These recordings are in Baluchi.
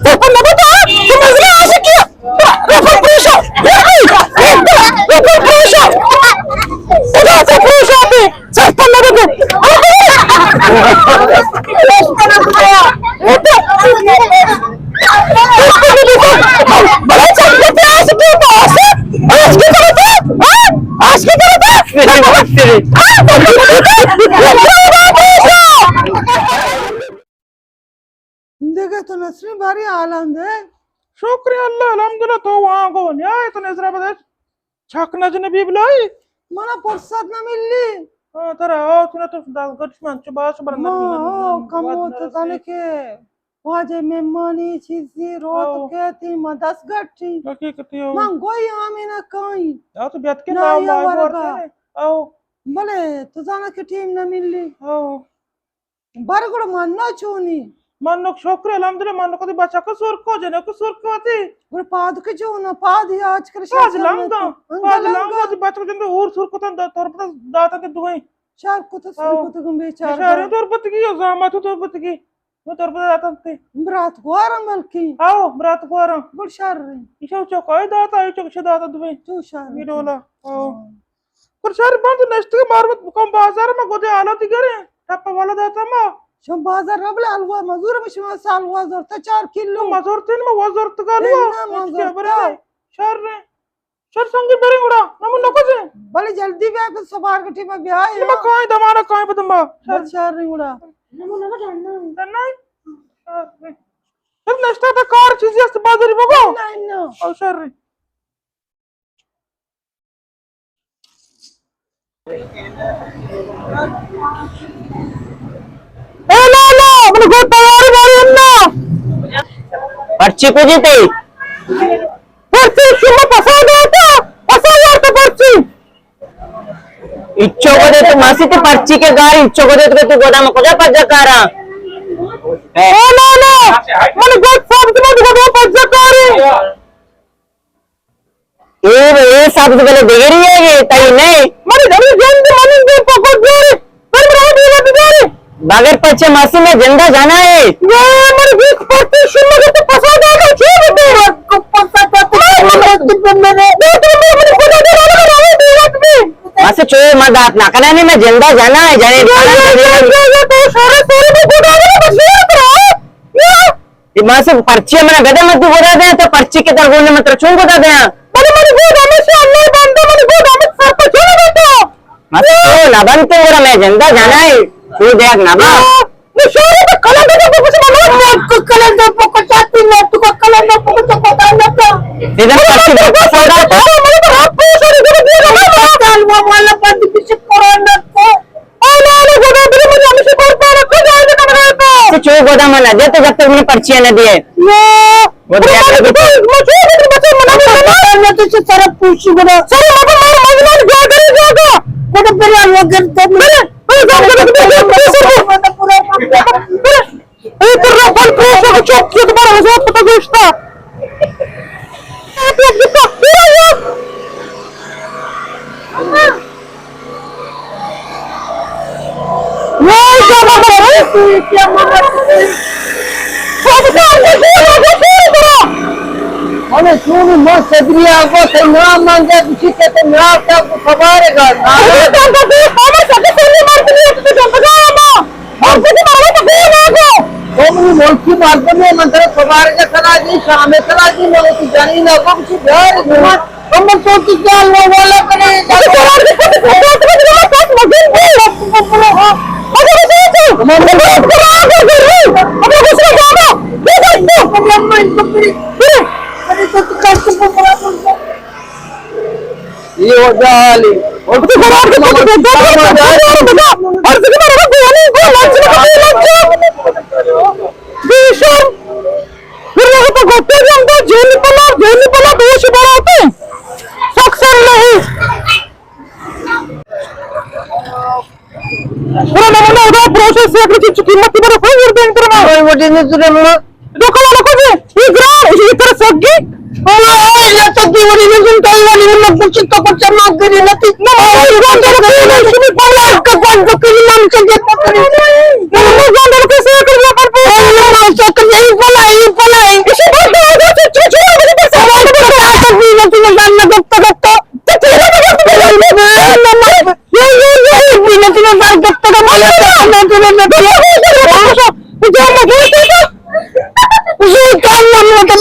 تو پنہ بتا، تو مزرے عاشقی، رفل پروشا، رفل پروشا، خدا سے پروشا پہ، سر پنہ بتا۔ بڑا چنگا پیاس کی تو آسے، آج کی کرتا، ہاں؟ آج کی کرتا؟ ہاں؟ دگہ تو نسرین باری حالاں دے۔ شکر اللہ، الحمدللہ، تو وانگو نیائے تو نظر بدش۔ چک نجن بی بلائی۔ منا فرصت نہ ملی۔ ہاں، ترا آؤ تو نہ تو دست گٹش من چو باش بر ما نہ آؤ، کم واد ہو تو نرسی۔ زانے کہ واجہ مہمانی چیزی روت او۔ کہتی ما دست گٹی۔ حقیقتی ہو۔ من گوئی آمینہ کائی۔ آؤ تو بیت کے نہ ناو یہ مائی ورگا۔ بورتے۔ آؤ۔ بلے تو زانا کہ ٹیم نہ ملی۔ آؤ۔ بر گڑا منو چونی؟ منو شکر الحمدللہ، منو کدی بچا کو سرکو جنے کو سرکو تی۔ گڑا پاد کے چونا؟ پاد ہی آج کل پاد شاہ لنگا، سنت۔ انگا پاد لنگا۔ لنگا تی بچا جندے اور سرکو تن دا تربت داتا تے دوئیں۔ شر کت سر او۔ کت گم بیچار شر دا۔ تربت کی زحمت تربت کی۔ وہ تربت داتا تے۔ برات گوارا ملکی۔ آؤ، برات گوارا۔ گڑ شر۔ ایشو چوکائی داتا، ایشو چوک داتا دوئیں۔ تو شر۔ یہ ڈولا۔ آؤ۔ ہاں۔ پر شہر بند نشتگ مارمت بکن بازار ما گودے حالتی گرے ٹپا والا داتا ما۔ شما بازار نہ بلے حلوا مزور ما شما سال حلوا زرتا چار کلو۔ مزور تین ما وزرت گالوا۔ انا مزور خبر تا۔ ہے۔ شہر رے۔ شہر سنگی برے گڑا۔ نمو نکو جے۔ بلے جلدی بیا کہ سبار گٹی ما بیا۔ ما کائیں دمانا کائیں بدما۔ بل شہر رے گڑا۔ نمو نمو جاننا۔ جاننا ہے؟ شہر رے۔ شہر نشتا تا کار چیزی است بازاری بگو۔ نہ، نہ۔ او شہر رے۔ اے لالا، من گو تیاری باری انا۔ پرچی کجی تے؟ پرچی شما پسا داتا، پسا وارتا پرچی۔ اچو گدے تو ماسی تے پرچی کے گاری، اچو گدے تو تو گودا میں کجا پجا کارا؟ اے لالا، من گو سب من گودا پجا کاری۔ اے، اے سبز بلے دگری ہے، یہ تئی نہیں۔ منی دگری جند منی دے پکوٹ جوڑے، پر مرا دیوت جوڑے۔ بغیر پچے ماسی میں زندہ جانا ہے۔ یا منی دیکھ پرتی شمگے تو پسند آتا چی بتے؟ کو پسند آتا چی بتے؟ دو دو میں منی خدا دے والا بناوے دیوت میں۔ ماسی چوئے ما دات نہ کنا نہیں، میں زندہ جانا ہے، جانے یا، یا، یا، یا، تو سارے سارے میں خدا دے بچے کرا۔ یا۔ اے ماسی پرچی منا بدے، من تو گدا دے، تو پرچی کے در گونے من تر چون گدا دے؟ بلے منی گود ہمیشہ اللہ بندہ، منی گود ہمیشہ سر پہ چون بندہ۔ ماسی تو نہ بنتے گڑا میں زندہ جانا ہے، تو دیکھ نہ با۔ نشورے تو کلندر کو کچھ بنا، کو کلندر کو چاتی نہ، تو کو کلندر کو چاتی نہ۔ ادھر پرچی بتا سودا تو۔ منی تو رات کو سودا دے دے۔ والا بند پیچھے قرآن کو۔ او لالا، گدا بلے من ہمیشہ قربان کجا ہے کمرے تو؟ تو چو گدا من دے تو جب تک من پرچی نہ دیے۔ یا۔ گدا تو، تو، تو، تو، تو، تو، تو، تو، تو، تو، تو، سر پوشی گدا۔ سر مت مار، مجنون جا کرے جا گا۔ گدا بلے وہ گرد تو بلے، بلے جا گدا، بلے، بلے، بلے، بلے، بلے۔ اے ترا بل پریشان چوکی دوبارہ ہزار پتہ گوشتا۔ ہمیں چونی ما صدری آقا سے نام مانگے، کسی کے تو نام کا خبر ہے گا۔ ہمیں تو سب سے مردمی ہے، تو جنگا ہم۔ اور کسی مارا تو کوئی نہ کو۔ تو منی ملکی مردم ہے، من ترا سوار کے سرا جی، شام سرا جی، میں تو جانی نہ کو، کسی بیار کو۔ ہم تو کی کیا لو والا کرے۔ تو سوار کے ساتھ تو تو تو تو مجن بھی۔ ہمارے بس ہے تو۔ ہمارے بس کرا کر دے۔ ہمارے بس کا جانا۔ یہ تو۔ ہم ان کو پھر۔ ارے تو تو کر تو۔ یہ وجہ حالی۔ اور تو خراب کے تو تو تو تو تو اور تو مارا کو نہیں کو لنچ کو لنچ۔ بیشر۔ پھر وہ تو گوتے بھی ہم تو جیل پلا، جیل پلا دوش بڑھاتے۔ سخت سر نہیں۔ پورا نمونہ ادا پروسیس سے اگر چیز قیمت کی بڑا کوئی ورد نہیں کرنا۔ کوئی وجہ نہیں کرنا۔ دو کلا لکو جی، یہ گران، یہ طرح سگی۔ او، یہ سگی ولی نہیں سن، کئی ولی نہیں، کچھ تو کچھ نہ کری، نہ تی۔ نہ، یہ گران تو کئی نہیں، شمی پالا۔ کا کون تو کئی نام سے جتا کری۔ نہ، نہ، گران تو کئی سے کر، نہ کر پالا۔ نہ، نہ، سے کر، یہ پالا، یہ پالا،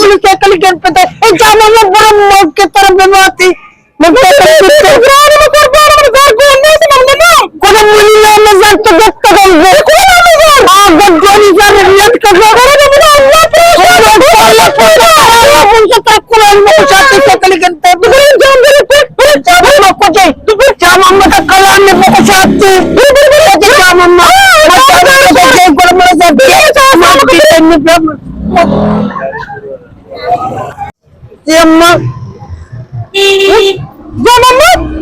من سائیکل گن پہ دے۔ اے جان من برم موت کے طرف بماتی۔ من سائیکل گن پہ دے۔ قربان، من قربان، من زر گون نیست، من نہ۔ کدام منی نام زر تو گت کدام گو۔ کدام نام زر؟ آ گدانی زر نیت کدام۔ ارے من اللہ پروشا۔ اللہ پروشا۔ اللہ پروشا۔ اللہ پروشا۔ اللہ پروشا۔ سائیکل گن پہ دے۔ جان میرے پہ، پہ جان۔ تو پہ جان محمد کلام نے بکشاتے۔ بر، بر، بر۔ پہ جان محمد۔ جان محمد،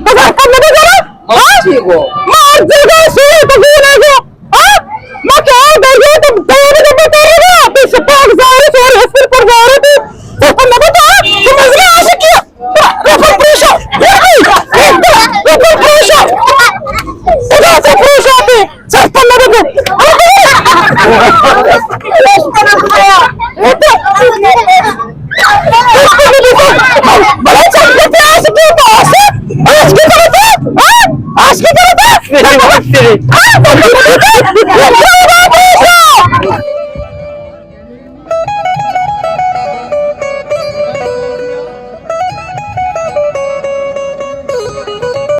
بازار کم نہ کرو۔ ہاں؟ ٹھیک ہو۔ مار جگہ سوئی تو گو نہ گو۔ ہاں؟ ما کہ آ دریا تو دور دے بتا رہا، تو سپاگ زارے سوری حسن پر زارے تو۔ تو نہ بتا، تو مزرا عاشق کیا؟ رفع پروشا! رفع پروشا! خدا سے پروشا دے! سر پر نہ دے! بڑا چل کے آس کی تو آس، آس کی طرف ہے، ہاں؟ آس کی طرف ہے۔ میری بات تیری۔ ہاں؟